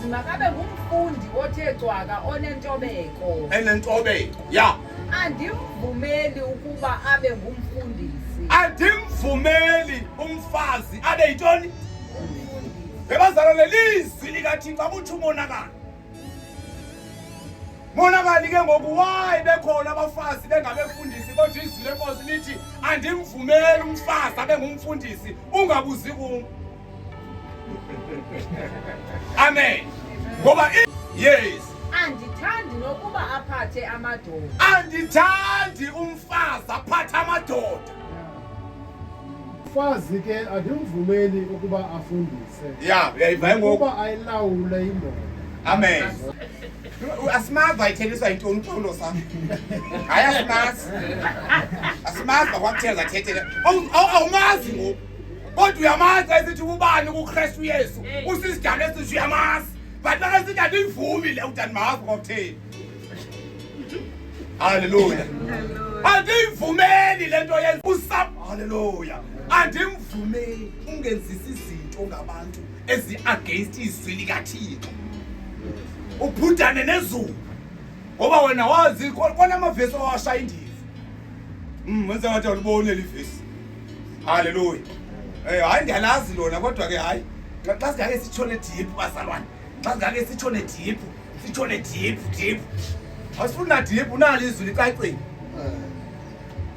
Umfazi makabe ngumfundi othe cwaka onentobeko. Enentobeko, ya. Andimvumeli ukuba abe ngumfundisi. Andimvumeli umfazi abe yintoni? Bebazalwane, lizwi likaThixo akutsho umonakalo. Monakali ke ngoku, why bekhona abafazi bengabefundisi kodwa izwi lenkosi lithi andimvumeli umfazi abe ngumfundisi, ungabuzi kum. Amen. Ngoba yes. Andithandi nokuba aphathe amadoda. Andithandi umfazi aphathe amadoda. Mfazi ke andimvumeli ukuba afundise. Ya, uyayiva ngoku. Ukuba ayilawule indoda. Amen. Asimazi ayitheliswa yintoni uPawulos apha. Hayi, asimazi. Asimazi bakwakutheza athethele. Awumazi ngoku. Kodwa uyamazi esithi ubani kuKristu Yesu. Usisidalo esithi uyamazi. But makasithi andiyivumi le uthi andimazi kwakutheni. Haleluya. Andiyivumeli le nto yenza usap. Haleluya. Andimvumeli ungenzisi izinto ngabantu ezi-against izwi likaThixo. Uphudane nezulu. Ngoba wena wazi kona amavesi owashaya indiva. Wenza ngathi awuliboni eli vesi. Haleluya. Hayi, ndiyalazi lona kodwa ke hayi. Xa singake sitshone deep, bazalwane. Xa singake sitshone deep, sitshone deep deep. Asifuni na deep, unalo izwi licacile.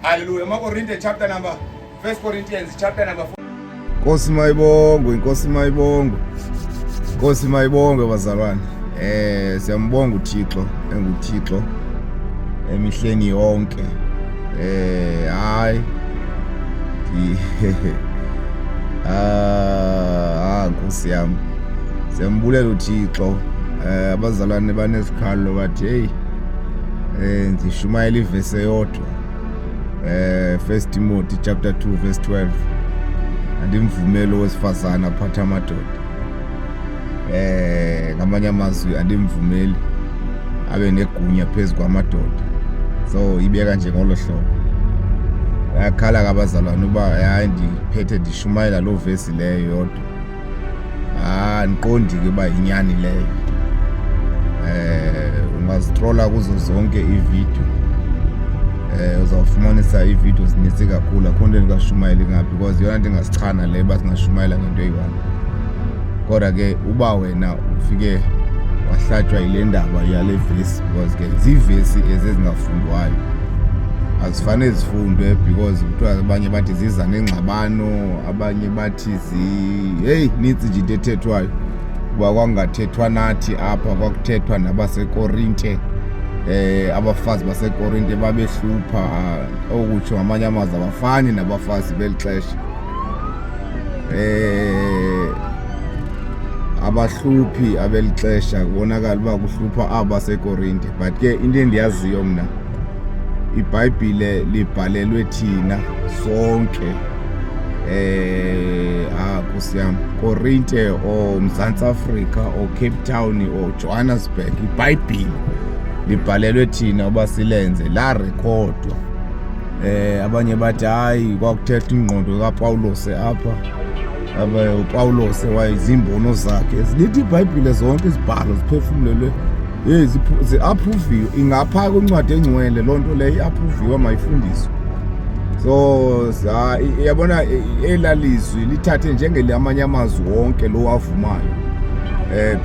Hallelujah. AmaKorinte chapter number, First Corinthians chapter number 4. Nkosi mayibongwe, Nkosi mayibongwe. Nkosi mayibongwe, bazalwane. Siyambonga uThixo enguThixo emihleni yonke. Hayi. Ah, Nkosi yami. Siyambulela uThixo. Abazalwane banezikhalo bathi, hey, ndishumayela ivesi eyodwa. First Timothy chapter 2 verse 12. Andimvumeli owesifazana aphathe amadoda. Ngamanye amazwi andimvumeli abe negunya phezu kwamadoda. So ibeka nje ngolo hlobo. Bayakhala kabazalwane uba hayi, ndiphethe ndishumayela loo vesi leyo yodwa. Ah, ndiqondi ke uba inyani leyo. Ungaziscrolla kuzo zonke iividiyo, uzawufumanisa iividiyo zinintsi kakhulu, akho nto endingashumayeli ngapha because yeyona nto ingasichana le uba singashumayela ngento eyi-one. Kodwa ke uba wena ufike wahlatywa yile ndaba yale vesi, because ke ziivesi ezi ezingafundwayo, azifane zifundwe because kuthiwa abanye bathi ziza nengxabano, abanye bathi heyi, nintsi nje into ethethwayo kuba kwakungathethwa nathi apha, kwakuthethwa nabaseKorinte. Abafazi baseKorinte babehlupha, okutsho ngamanye amazwi abafani nabafazi beli xesha. Abahluphi abeli xesha, kubonakala uba kuhlupha aba baseKorinte. But ke into endiyaziyo mna, iBhayibhile libhalelwe thina sonke. Ah, Nkosi yami, Korinte or Mzantsi Afrika or Cape Town or Johannesburg, iBhayibhile libhalelwe thina uba silenze la rekhodwa. Abanye bathi hayi, kwakuthetha ingqondo kaPawulos apha, abe uPawulos wayezimbono zakhe. Lithi iBhayibhile zonke izibhalo ziphefumlelwe, hey, zi-approviwe, ingapha kwincwadi engcwele loo nto leyo i-approviwe, mayifundiswe. So yabona, elaa lizwi lithathe njengelamanye amazwi wonke lo wavumayo,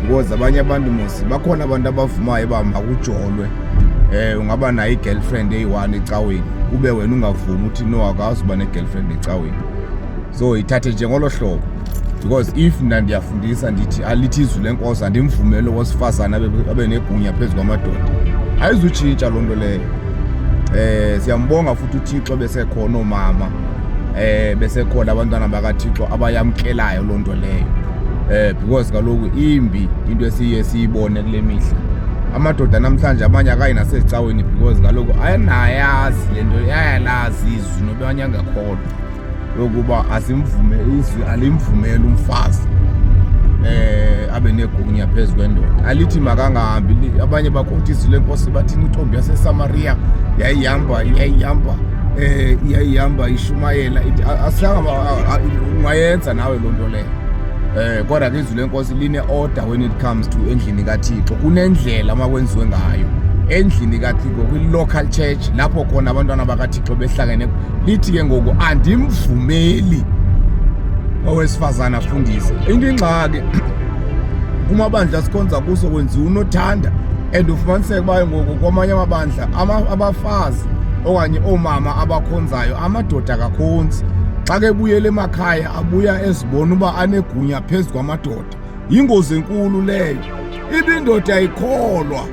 because abanye abantu mos bakhona abantu abavumayo uba makujolwe, ungaba nayo i-girlfriend eyi-one ecaweni, ube wena ungavumi, uthi no, akazi uba ne-girlfriend ecaweni. So ithathe njengolo hlobo, because if mna ndiyafundisa ndithi alithi izwi lenkosi andimvumeli owesifazane abe negunya phezu kwamadoda, ayizutshintsha loo nto leyo. Siyambonga futhi uThixo besekhona oomama, besekhona abantwana bakaThixo abayamkelayo loo nto leyo, because kaloku imbi into esiye siyibone kule mihla. Amadoda namhlanje abanye akayi nasezicaweni because kaloku ayanayazi le nto, ayalazi izwi noba abanye angakholwa yokuba asimvume, izwi alimvumeli umfazi abe negunya phezu kwendoda. Alithi makangahambi. Abanye bakuthi izwi lenkosi bathi intombi yaseSamaria yayihamba ishumayela ithi asihamba, ungayenza nawe loo nto leyo. Kodwa ke izwi lenkosi line order when it comes to endlini kaThixo. Kunendlela makwenziwe ngayo endlini kaThixo, kwi-local church, lapho khona abantwana bakaThixo behlangene. Lithi ke ngoku andimvumeli owesifazane afundise. Into ingxaki kumabandla sikhonza kuso, kwenziwa unothanda, and ufumaniseke uba ngoku kwamanye amabandla abafazi okanye oomama abakhonzayo, amadoda akakhonzi. Xa ke buyela emakhaya, abuya ezibona uba anegunya phezu kwamadoda. Yingozi enkulu leyo. Ibindoda ikholwa,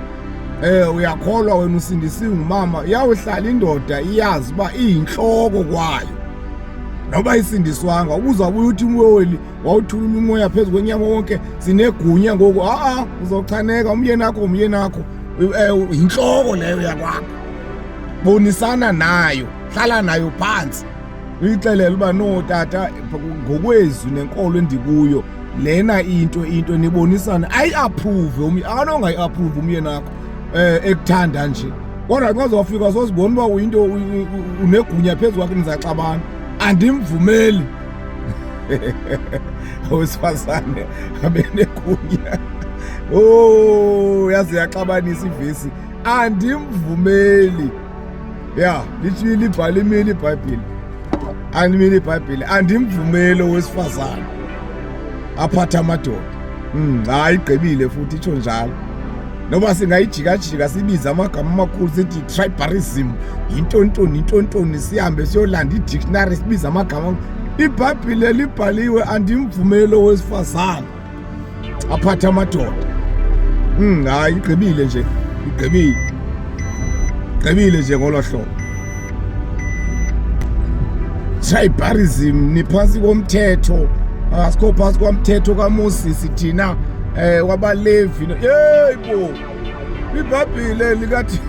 uyakholwa wena, usindisiwe ngumama, iyawuhlala indoda iyazi uba iyintloko kwayo noba isindiswanga. Ubuzabuya uthi umweli wawuthulula umoya phezu kwenyama wonke, sinegunya ngoku. A-a, uzochaneka. Umyeni akho, umyeni akho yintloko leyo yakwakho. Bonisana nayo, hlala nayo phantsi, uyixelele uba no tata, ngokwezwi nenkolo endikuyo lena into nibonisane, ayi-approve. Akanongayi-approve umyeni akho ekuthanda nje, kodwa xa uzawufika sozibona uba uyinto unegunya phezu kwakhe, nizaxabana. Andimvumeli owesifazane abe negunya. Oh, yaze yaxabanisa ivesi. Andimvumeli. Ya, lithile ibhala, imile iBhayibhile, andimile iBhayibhile, andimvumeli owesifazane aphathe amadoda. Hayi, igqibile futhi itsho njalo. Noba singayijikajika sibize amagama amakhulu, sithi tribalism, yintontoni intontoni, sihambe siyolanda i-dictionary, sibize amagama, iBhayibhile libhaliwe: andimvumeli owesifazane aphathe amadoda. Hayi, igqibile nje, igqibile, gqibile nje ngolo hlobo. Tribalism, niphantsi komthetho, asikho phantsi komthetho kaMoses thina, wabaLevi. Yebo, iBhayibhile likathi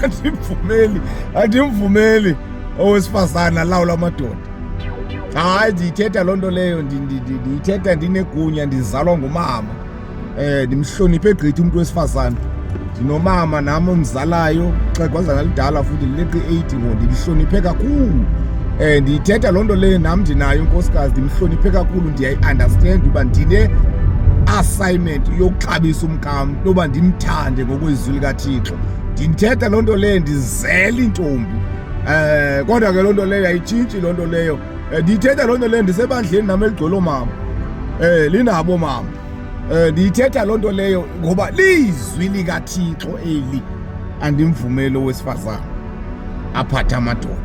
andimvumeli, andimvumeli owesifazana alawula amadoda. Hayi, ndiyithetha loo nto leyo, ndiyithetha ndinegunya, ndizalwa ngumama. Ndimhloniphe gqithi umuntu wesifazane. Ndinomama nami omzalayo, xegwazana lidala futhi lileqi 80 ngo, ndimhloniphe kakhulu. Ndiyithetha loo nto leyo, nam ndinayo unkosikazi, ndimhloniphe kakhulu. Ndiyayi-understand uba ndine assignment yokuxabisa umkam, noba ndimthande ngokwezwi likaThixo. Ndithetha loo nto leyo ndizele intombi, kodwa ke loo nto leyo ayitshintshi loo nto leyo. Ndiyithetha loo nto leyo ndisebandleni nam eligcwele oomama, linabo mama. Ndiyithetha loo nto leyo ngoba lizwi likaThixo eli: andimvumeli owesifazane aphathe amadoda.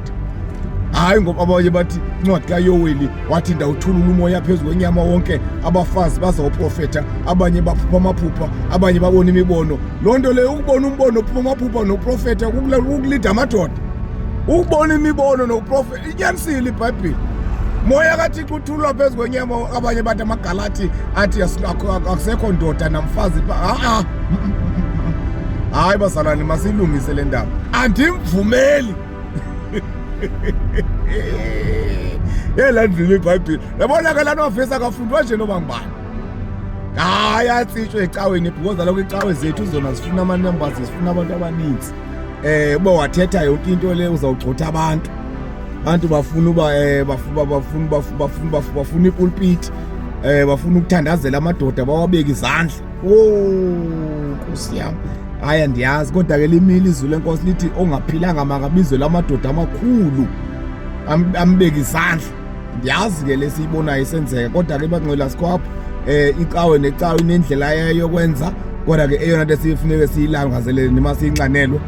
Hayi, ngoba abanye bathi incwadi kaYoweli wathi ndawuthulula umoya phezu kwenyama wonke, abafazi bazawuprofetha, abanye baphupha amaphupha, abanye babona imibono. Loo nto leyo, ukubona umbono, uphupha amaphupha noprofetha, kukulida amadoda. Ukubona imibono nokuprofetha, inyanisile iBhayibhile, moya kaThixo uthululwa phezu kwenyama. Abanye bathi amaGalati athi akusekho ndoda namfazi. Ha-a, hayi bazalwane, masiyilungise le ndaba. Andimvumeli. Yela ndlini iBhayibhile, yabona ke laa novesi akafundwa nje noba ngubani. Hayi, atsitshwe ecaweni, because kaloku icawe zethu zona zifuna ama-numbers, zifuna abantu abaninzi. Uba wathetha yonke into le, uzawugxotha abantu. Abantu bafuna uba bafuna bafuna bafuna bafuna ipulpit, bafuna ukuthandazela amadoda, bawabeke izandla. Oh, Nkosi yami, hayi, andiyazi, kodwa ke limile izwi lenkosi, lithi ongaphilanga makabizwe lamadoda amakhulu, ambeke izandla. Ndiyazi ke lesiyibonayo isenzeka, kodwa ke bangcwela, sikho apho. Icawe necawe inendlela yayo yokwenza, kodwa ke eyona nto esifuneke siyilangazelele noma siyinxanelwe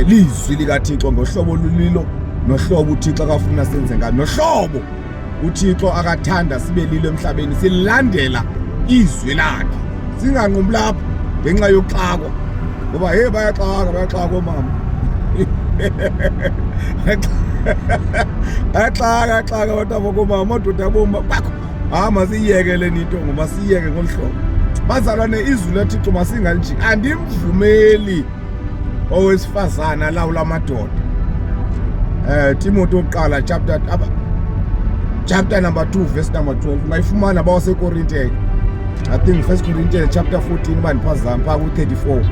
lizwi likaThixo ngohlobo olulilo, nohlobo uThixo akafuna senze ngalo, nohlobo uThixo akathanda sibe lilo emhlabeni, silandela izwi lakhe, singanqumi lapho ngenxa yokuxakwa, ngoba hey, bayaxaka, bayaxaka omama, ayaxaka, axaka abantu abakomama, amadoda aboma bakho. Hayi, masiyiyeke le nto, ngoba siyiyeke ngolu hlobo, bazalwane. Izwi laThixo masingalijiki. Andimvumeli owesifazane alawula amadoda. Timothy oqala chapter number 2 verse number 12, ungayifumana bawaseKorinte. I think First Corinthians chapter 14, uba ndiphazama, phaa ku-34.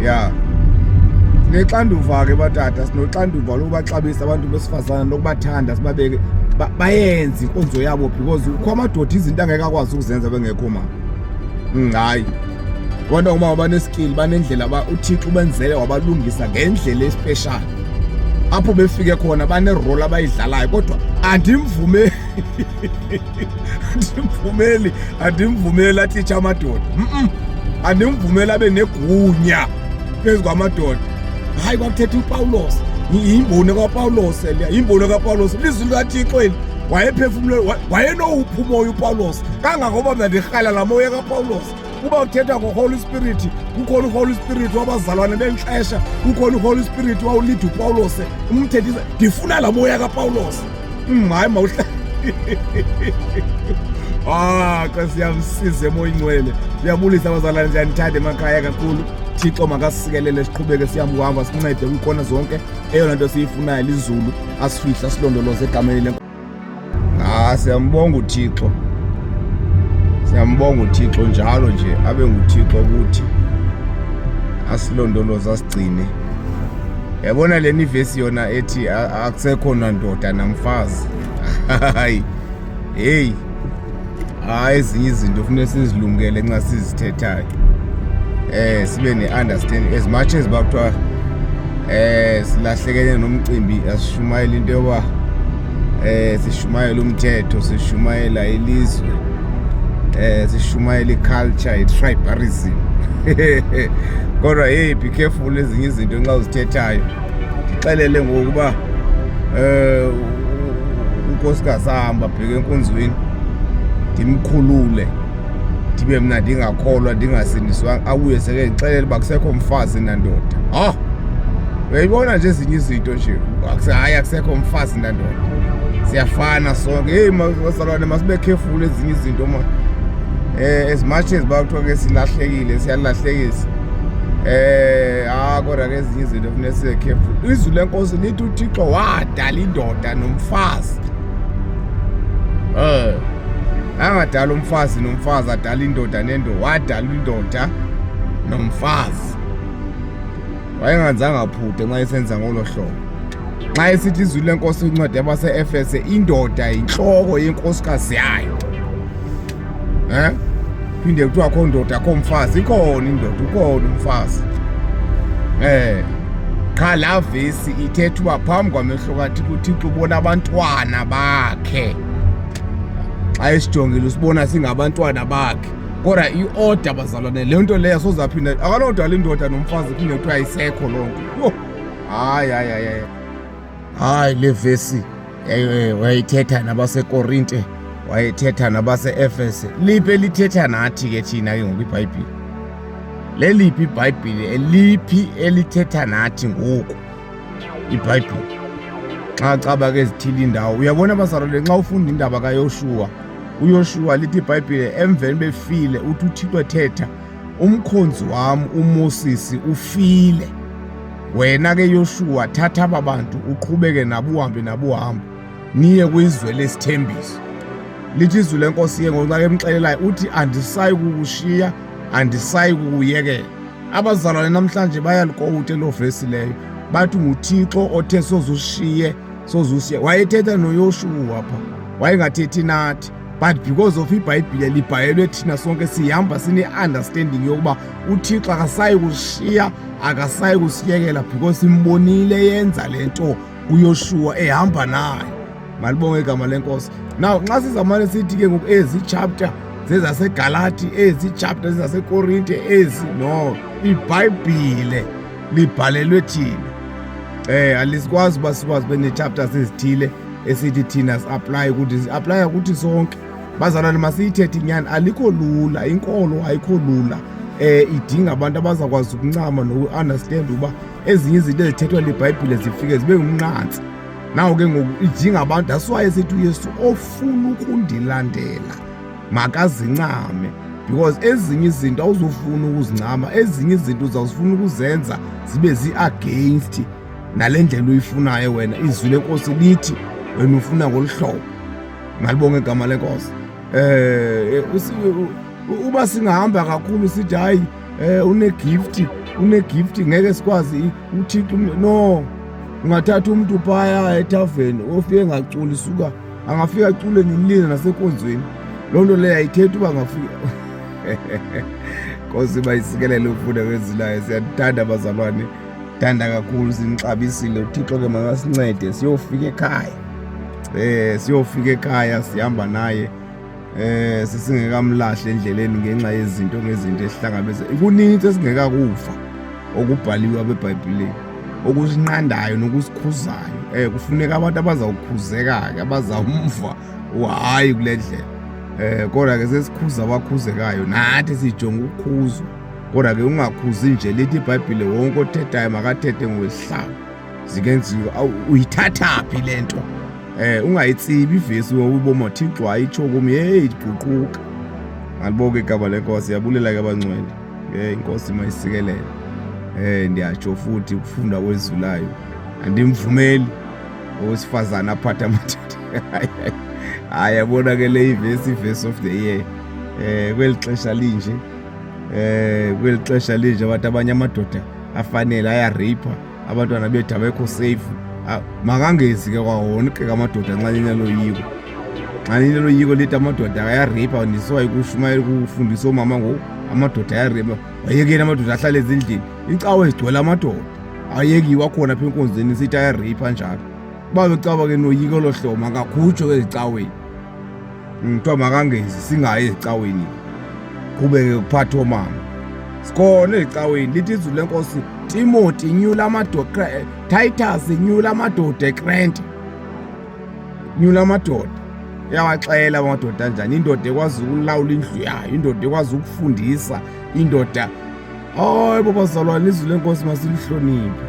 Ya, sinexanduva ke batata, sinoxanduva lokubaxabisa abantu besifazane, lokubathanda, sibabeke. Bayenze inkonzo yabo because kukho amadoda izinto angeke akwazi ukuzenza bengekho mama. Hayi. Abantu omama baneskill, banendlela ba uThixo ubenzele wabalungisa ngendlela especial. Apho befike khona banerole abayidlalayo kodwa andimvumeli. Andimvumeli, andimvumeli atitshe amadoda. Andimvumeli abe negunya phezu kwamadoda. Hayi kwakuthetha uPawulos. Yimboni kaPawulos leya, yimboni kaPawulos. Lizwi likaThixo eli. Wayephefumule wayenowuphi umoya uPawulos kangangoba mna ndirhala laa moya kaPawulos. Kuba kuthetha ngoHoly Spirit, kukhona uHoly Spirit wabazalwane beli xesha, kukhona uHoly Spirit wawulida uPawulos, umthethisa. Ndifuna laa moya kaPawulos. Hayi mawuhla. Ah, Nkosi yam, size emoya ingcwele. Siyabulisa abazalwane, siyanithanda emakhaya kakhulu. Thixo makasikelele, siqhubeke siyamhamba, sincede kwiikona zonke. Eyona nto siyifunayo lizulu, asifihle, asilondoloze egameni lenkosi. Ah, siyambonga uThixo. Siyambonga uThixo njalo nje abe nguThixo kuthi. Asilondoloze, asigcine. Yabona le nivesi yona ethi akusekho nandoda namfazi. Hayi. Hey. Hayi ezinye izinto kufuneka sizilumkele nxa sizithethayo. Sibe ne-understanding as much as bakuthiwa silahlekene nomcimbi, asishumayela into yoba sishumayela umthetho, sishumayela ilizwe, sishumayela i-culture, i-tribalism. Kodwa hey, be careful ezinye izinto nxa uzithethayo. Ndixelele ngokuba unkosikazi ahamba abheke enkonzweni, ndimkhulule ndibe mna ndingakholwa, ndingasindiswanga, abuye seke ndixelele uba kusekho mfazi nandoda. Ha, uyayibona nje ezinye izinto nje, hayi akusekho mfazi nandoda, siyafana sonke. Hey bazalwane, masibe careful ezinye izinto ma. As much as bakuthiwa ke silahlekile, siyalahlekisa. Kodwa ke ezinye izinto kufuneka sibe careful. Izwi lenkosi lithi uThixo wadala indoda nomfazi. Angadala umfazi nomfazi, adala indoda nendoda, wadala indoda nomfazi. Wayengazange aphuthe nxa esenza ngolo hlobo. Nxa esithi izwi lenkosi incwadi yabase-Efese, indoda yinhloko yenkosikazi yayo. Phinde kuthiwa akho ndoda, akho mfazi. Ikhona indoda, ukhona umfazi. Qha la vesi ithetha uba phambi kwamehlo kaThixo, uThixo ubona abantwana bakhe. Xa esijongile usibona singabantwana bakhe. Kodwa i-order bazalwane, le nto leyo sozaphinda akanodala indoda nomfazi phinde kuthiwa ayisekho loo nto. Yho! Hayi, hayi, hayi, hayi. Hayi le vesi wayithetha nabaseKorinte, wayethetha nabase-Efese. Liphi elithetha nathi ke thina ke ngoku iBhayibhile? Leliphi iBhayibhile eliphi elithetha nathi ngoku iBhayibhile? Xa caba ke zithile indawo, uyabona bazalwane, nxa ufunda indaba kaYoshuwa, uYoshuwa lithi iBhayibhile emveni befile, uthi uThixo ethetha, umkhonzi wam uMoses ufile. Wena ke Yoshuwa, thatha aba bantu uqhubeke nabo, uhambe nabo uhambo, niye kwizwe lesithembiso. Lithi izwi lenkosi ke ngoku xa emxelelayo uthi andisayi kukushiya, andisayi kukuyekela. Abazalwane namhlanje bayalikowute loo vesi leyo, bathi nguThixo othe sozushiye, sozushiye. Wayethetha noYoshuwa pha, wayengathethi nathi. But because of iBhayibhile libhalelwe thina sonke, sihamba sine-understanding yokuba uThixo akasayi kushiya, akasayi kusiyekela, because simbonile yenza le nto uYoshuwa ehamba naye. Malibonge igama lenkosi. Now nxa sizamane sithi ke ngoku ezi chapter zezaseGalati, ezi chapter zezaseKorinte, ezi no, iBhayibhile libhalelwe thina. Alisikwazi uba sikwazi bene chapters ezithile esithi thina si-apply ukuthi si-applya ukuthi sonke. Bazalwane, masiyithethe inyani, alikho lula inkolo, ayikho lula. Idinga abantu abazakwazi ukuncama noku-understand uba ezinye izinto ezithethwa liBhayibhile zifike zibe ngumnqantsi. Nawo ke ngoku idinga abantu. That's why esithi uYesu ofuna ukundilandela makazincame, because ezinye izinto awuzufuna ukuzincama, ezinye izinto uzawuzifuna ukuzenza zibe zi-against nale ndlela uyifunayo wena. Izwi lenkosi lithi wena ufuna ngolu hlobo. Malibonge igama lenkosi. Uba singahamba kakhulu sithi hayi, une-gift, une-gift, ngeke sikwazi uThixo. No, ungathatha umuntu phaya ethaveni ofike engaculi, suka Angafika acule nilile nasenkonzweni. Loo nto leyo ayithethi uba angafika. Nkosi bayisikelele ufunda kwezilayo. Siyathanda bazalwane. Thanda kakhulu sinixabisile. uThixo ke makasincede siyofika ekhaya. Eh siyofika ekhaya sihamba naye. Eh sisingekamlahle endleleni ngenxa yezinto ngezinto esihlangabeze. Kuninzi esingekakufa okubhaliwe apha eBhayibhileni okusinqandayo nokusikhuzayo. Eh kufuneka abantu abazawukhuzeka ke abazawumva uhayi kule ndlela. Eh kodwa ke sesikhuza abakhuzekayo nathi sijonga ukukhuzwa. Kodwa ke ungakhuzi nje lithi iBhayibhile wonke othethayo makathethe ngokwesihlalo. Zikenziwa uyithatha phi lento? Eh ungayitsibi ivesi uboma Thixo ayitsho kum hey guquka. Alibonke igama lenkosi yabulela ke abangcwele. Eh inkosi mayisikelele. Eh ndiyatsho futhi ukufunda kwezwi layo. Andimvumeli owesifazana aphathe amathatha. Hayi yabona ke le ivesi verse of the year. Eh kweli xesha linje eh kweli xesha linje abantu abanye amadoda afanele aya-rape abantwana bethu abekho safe. Makangezi ke kwawonke ke amadoda nxa ninaloyiko. Nxa ninaloyiko lithi amadoda ayarape ndisiwa ikushumayela kufundisa oomama ngoku amadoda ayarape. Wayekeni amadoda ahlale ezindlini. Icawe zigcwele amadoda. Ayekiwe akhona apha enkonzweni sithi ayarape njalo. Uba becawa ke noyiko olo hlobo makakhutshwe ezicaweni. Kuthiwa makangezi singayi ezicaweni. Qhubeke kuphatha oomama. Sikhona ezicaweni lithi izwi lenkosi Timothy nyula amadoda Titus nyula amadoda eKrente. Nyula amadoda. Uyawaxela amadoda anjani indoda ekwazi ukulawula indlu yayo, indoda ekwazi ukufundisa, indoda. Hayi bobazalwane izwi lenkosi masilihloniphe.